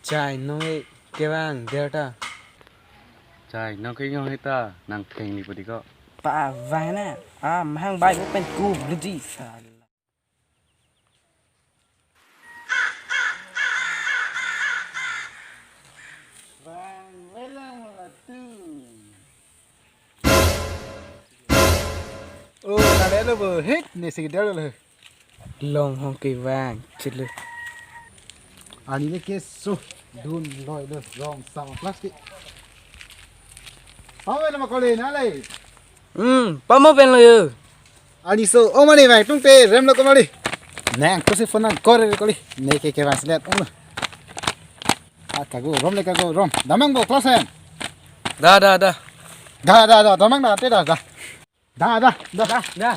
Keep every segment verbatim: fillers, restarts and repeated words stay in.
Chai nong e kevang der ta. Chai nong ke yong heta nang thengli pudi ko. Pa vang na. Ah, mahang bai ko pen ku bluji sala. Vang velang la tu. Oh, na le lo bo hit ne si der lo. Long hong kevang chile. Ani le keso dun loi lo rong sama plastik. Pawe nama kole na le. Hmm, pamo pen lo yo. Ani so, o mane vai tung pe rem lo ko mali. Nang ko si phone nang kore koli. Ne ke kevang silet. Oh. Ah, kago rom le kago rom. Damang bo class em. Da da da. Da da da damang da te da da. Da da da. Da da.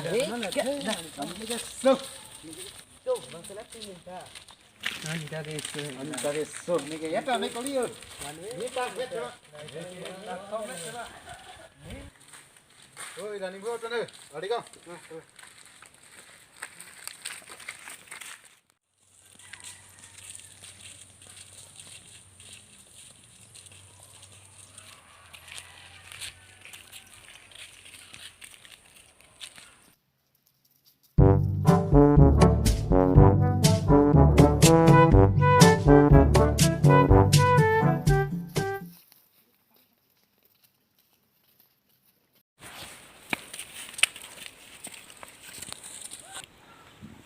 Ani ta ke so. Ani ta ke so. Ne ke ya ta ne koli yo. Ni ta ke so. Oi, dani bo ta ne. Adi ko.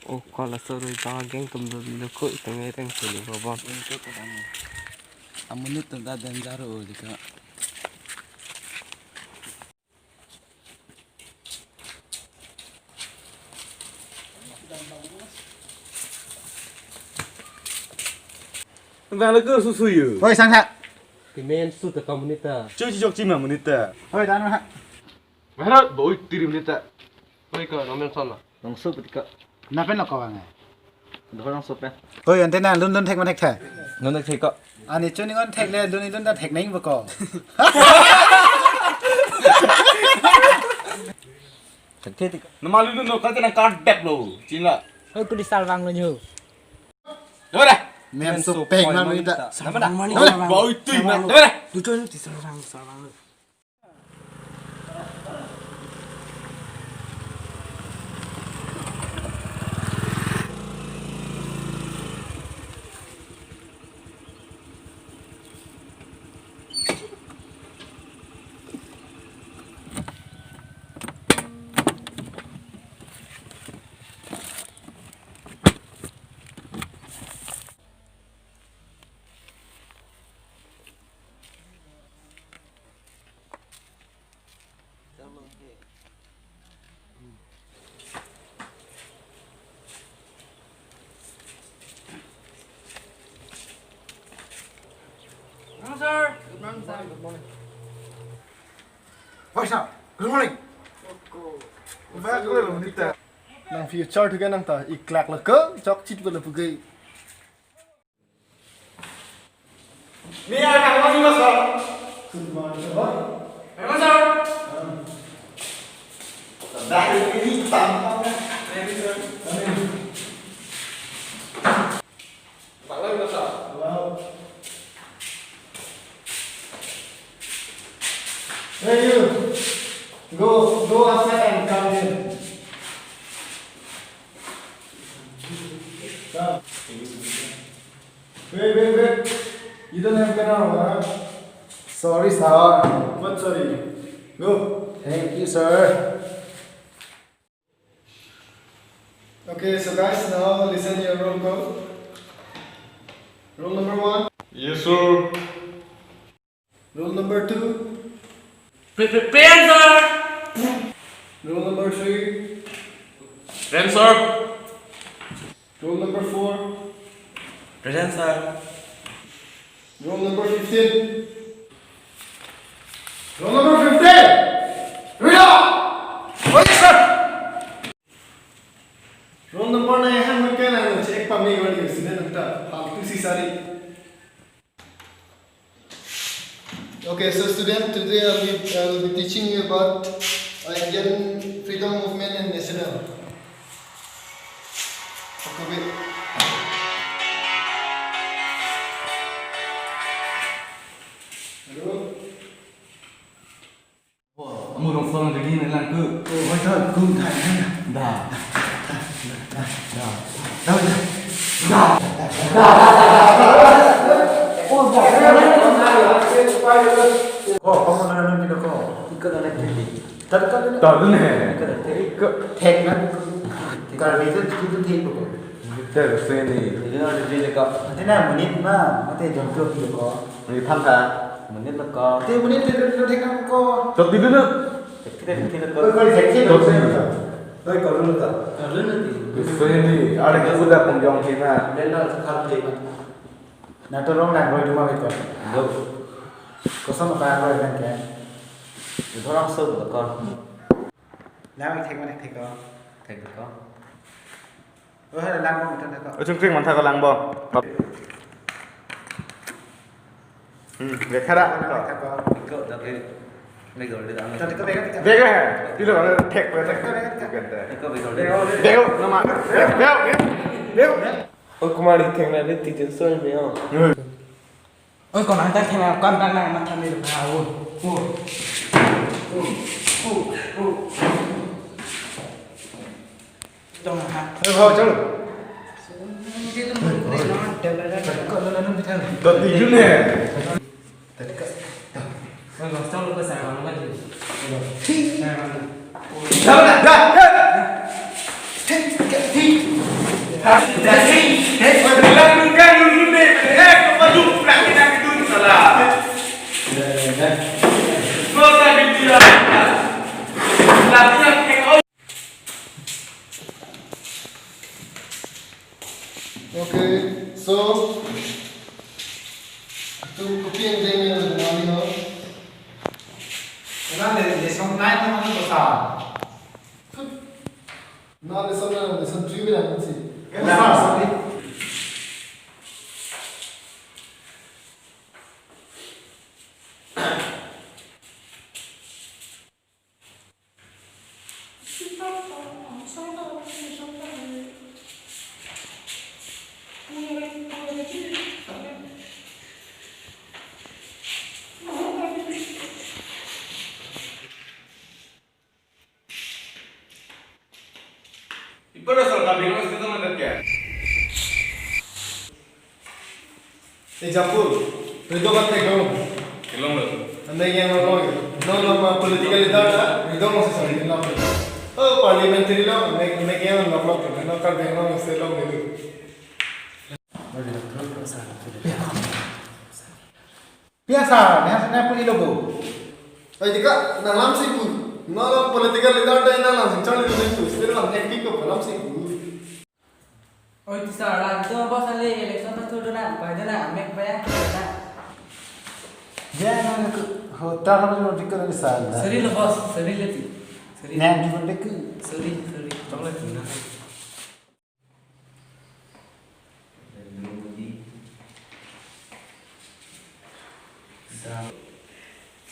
Oh, kalau suruh bang geng tum dulu ko itong ereng sini babang. Amonit tum da danger o dika. Tang lagi susu yu. Hoi, sang ha. Kimen su ta kamunita. Cuci jok cima munita. Hoi, dan ha. Maharot boi tiri munita. Hoi ka nomen sana. Nongso putika. Napen lo kawang. Dor nongso pen. Hoi, ante na lun lun thek ma thek the. Lun thek thek ko. Ani chuni ngon thek le lun lun da thek nai ba ko. Thek thek ko. Nama lun lun no ka tena ka dep lo. Chinla. Hoi, kuli salvang lo nyu. Dora. Mem so peng ma munita. Nama na. Dora. Boi tui ma. Dora. Duchon ti salvang salvang lo. Good morning, sir. Good morning, sir. Good morning. Hoi, sir. Good morning. Back lo nita. Nang future tu kan nang ta iklak lo ke, chok chit lo pugai. May I have one, sir? Good morning, sir. Hello, sir. Dah ini tam. Thank you, sir. Hello, sir. Hello. Hey, you. Go, go outside and come in. Come. Wait, wait, wait. You don't have camera, huh? Sorry, sir. What sorry? Go. Thank you, sir. Okay, so guys, now listen your roll call. Roll number one. Yes, sir. Roll number two. Pre-, pre-, present, sir. Roll number three. Present, sir. Roll number four. Present, sir. Roll number fifteen. Roll number fifteen. Read up. Okay, sir. Roll number nine, hang hang kena nang check pami wani sini nang ta. Hal tu si sari. Okay, so student, today I'll be, I'll be teaching you about, uh, Indian freedom movement and national. Okay, wait. Langku. Oh, hoy, hoy, kum thai, thai. Da. Da. Da. Oh, kamu nanam di ko. Ikut anak ini. Tadi kan ini. Tadi nih. Ikut anak ini. Ikut. Thek na. Kalau itu, itu thek ko. Betul, sini. Ini ada di dekat. Nanti na menit na, nanti jam dua puluh ko. Ini tangka. Menit na ko. Nanti menit itu, itu thek na ko. Tot di dulu. Thek, thek, thek ko. Kau, kau thek, thek. Tot di dulu. Kau, kau dulu ta. Kau dulu nanti. Sini, ada yang sudah penjong sini. Benar, sekali. Na to rong nang roi duma betul. Lo. Kosong apa roi kan ke? Itu orang sub betul. Lang thek mana thek ko? Thek ko. Oh, ada lang betul ko. Oh, chungkring mantha ko lang bo. Hmm, lekha ra. Thek ko. Ko tapi ni gol di tangan. Tadi ko bega. Bega hai. Tilo thek ko thek. Ko bega. Bukan teh. Ko bega. Bega nama. Bega. Bega. Bega. Oi, kumari thengna le tijin soi me o. Oi, konang ta thengna, konang ta matha me ha o. O. O. O. O. Tong ha. Oi, ho, chalo. Ko na na na bithang. Dot di june. Tadi ka. Oi, mas, chalo ko sa, mang ko di. Sa, mang. Okay, so, tu kopi yang dia yang ngambil, no? Karena le-, lesson nine na mana dosa? Na lesson nine, lesson three bilang sih. Kenapa? Sorry. Ipara sarkar binong state na kya? Example, ridho kata gong. Kelong lo. Anda yang ngomong, no, no, ma political leader ta, ridho masih sorry, no. Oh, parliamentary lo, mek, mek yang ngomong, no, kar binong state lo, maybe. Biasa, biasa na puni lo bo. Ai, dika, nang lam si pu. No, no, political leader ta nang lam si charli tu tu. Sir lam happy ko lam si pu. Oi, ti sir, la, itu apa sali election na tu na, pai na, mek pai na. Ya, na ke hotel apa tu dika na bisa. Sorry lo, boss, sorry lo ti. Sorry. Nang di mana ke? Sorry, sorry. Tolong lah, Tina.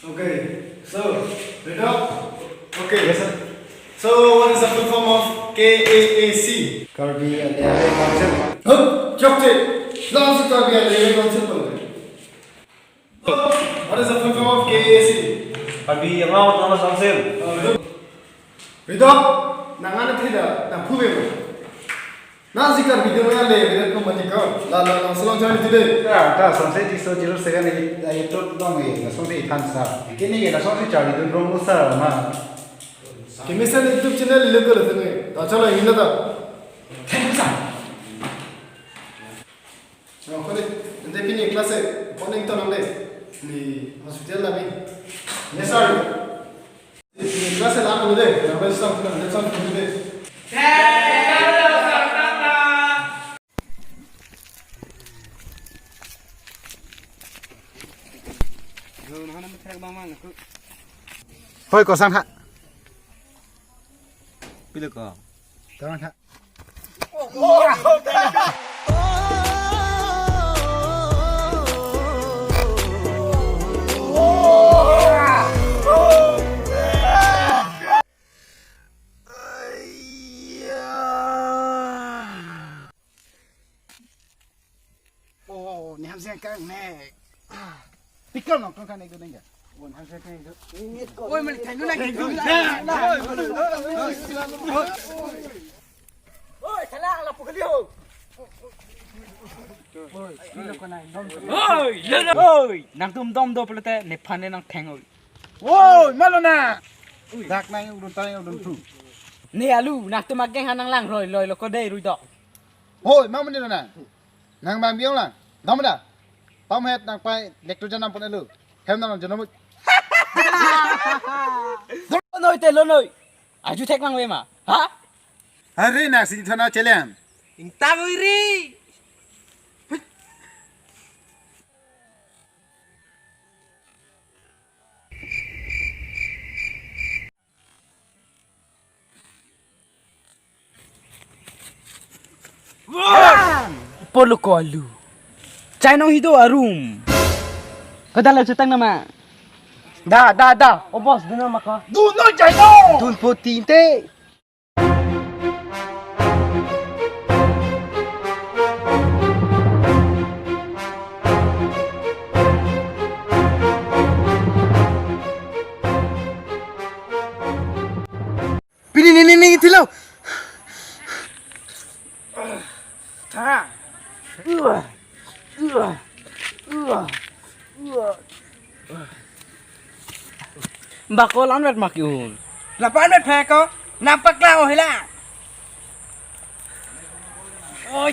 Okay, so, Ridho? Okay. Yes, sir. So, what is the full form of K A A C? Karbi Anglong Aviation Council. Huh? Chokche! Langsung Karbi Anglong Aviation Council pun. What is the full form of K A A C? Karbi Anglong Autonomous Council. Ridho, nang ana theda, nang phu be. Nang si Karbi Anglong le, le ko mati ko. La, la, nang salon charli tu de. Ta, ta, song se tiso zero seven eight, eight two dong e, na song se ithan sa. Kini ke na song se charli tu rong sa ma. Kemesen YouTube channel le ko le tu ne. Ta chalo, ina ta. Thank you, sir. Rong ko de, ante pini class e, morning to nang de, ni hospital na bi. Yes, sir. Ni class e lang ko de, rong ko sam, rong ko sam ko de. Hoi, kosang ha. Pilo ko? Tang ha. Oh, ni ham siang kang nek. Pikal nong kang nek dun enggak? Oi, mali thengno na. Oi, thala la pukali ho. Oi, oi, nangtum dom do pulote nephan ne nangtheng oi. Oi, malona. Dak nang udun tang udun thu. Ne alu, nangtum ageng hanang lang roi loi lo ko dei ruidok. Oi, ma mani lona. Nang bang biong lang. Dom da. Pamhet nang pai lektu janam pon alu. Hem nang janam. Lonoi te lonoi. Aju thek mang ve ma. Ha? Hari nang sing thana chelem. Ingtang ui ri. Polo ko alu. Chainong hido arum. Kada la chutang nama. Da, da, da. O boss, dun nama ko. Dun no chainong. Dun po tin te. Pini ni ni ni tilo. Tha. Bakol anvet mak un. Lapan met phe ko. Nampak lang oh hilang. Oi.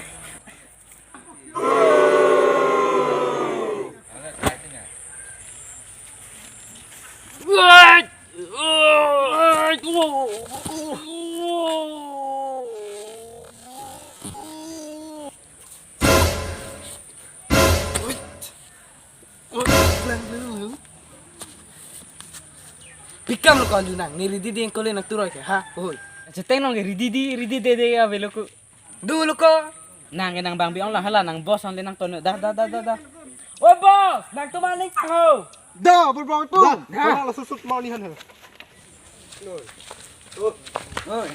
Pikam lo ko alu nang, ne ridi di engkole nang turoi ke, ha, oi. Cheteng nong ke ridi di, ridi de de ya velo ku. Dulu ko. Nang ke nang bang biong la hala nang boss onle nang tono. Dah, dah, dah, dah, dah. Oi boss, nangtum aning ho. Da, berbang tu. Da, da. Kena la susut mau nihan ha. Oi.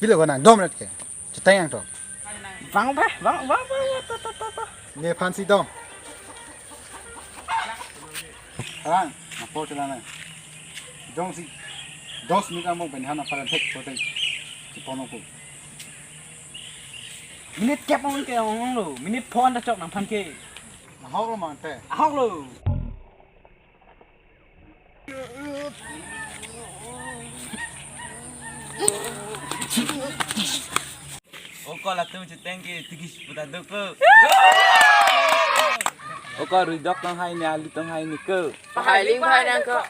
Bilo ko nang dom ret ke. Cheteng yang to. Bang bah, bang, bang, bang, bang, to, to, to, to. Nephan si dom. Arang, apo chelana. Jongsi dos minit among pen han apar thek pote. Chipono ko. Minit kep ong ke ong lo. Minit pho an ta chok nangphan ke. Ahok lo mante. Ahok lo. O ko latum cheteng ke tikis puta doko. O ko ruidok tong hai ni alu tong hai ni ko. Pahai ling pahai nang ko.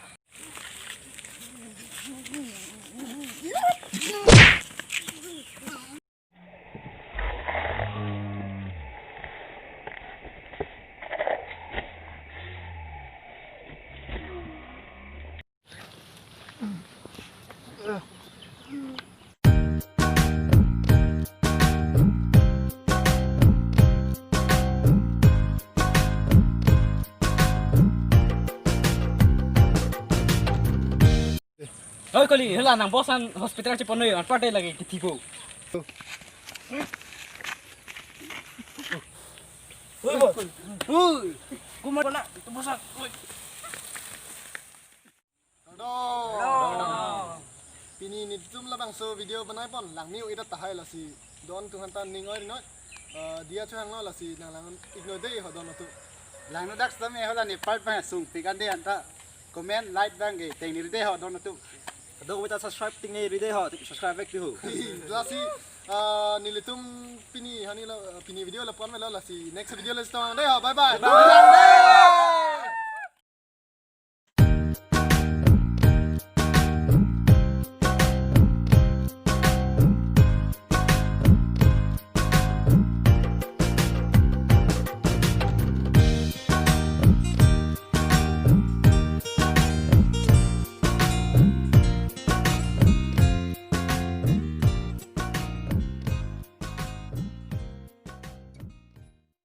Oi kali, hala nang boss an hospital chipono yo, anpar de lagi kitibo. Oi, boss. Oi, kumar na, itu boss an. Oi. Hello. Pini netum labangso video banai pon langmi-o idat tahai lasi don atum aphan ta ning oi ri noi. Eh, diya chuhang lo lasi nang lang ignore de ho don atum. Langno dak stam e hola ne part ba sung pikan de anta comment like bang ke tengni ri de ho don atum. Kadokave ta subscribe tengni ri de ho subscribe back to ho. Lasi, eh, nelitum pini hani lo, eh, pini video lapu-an lo lasi next video lo sitong de ho, bye bye. Bye.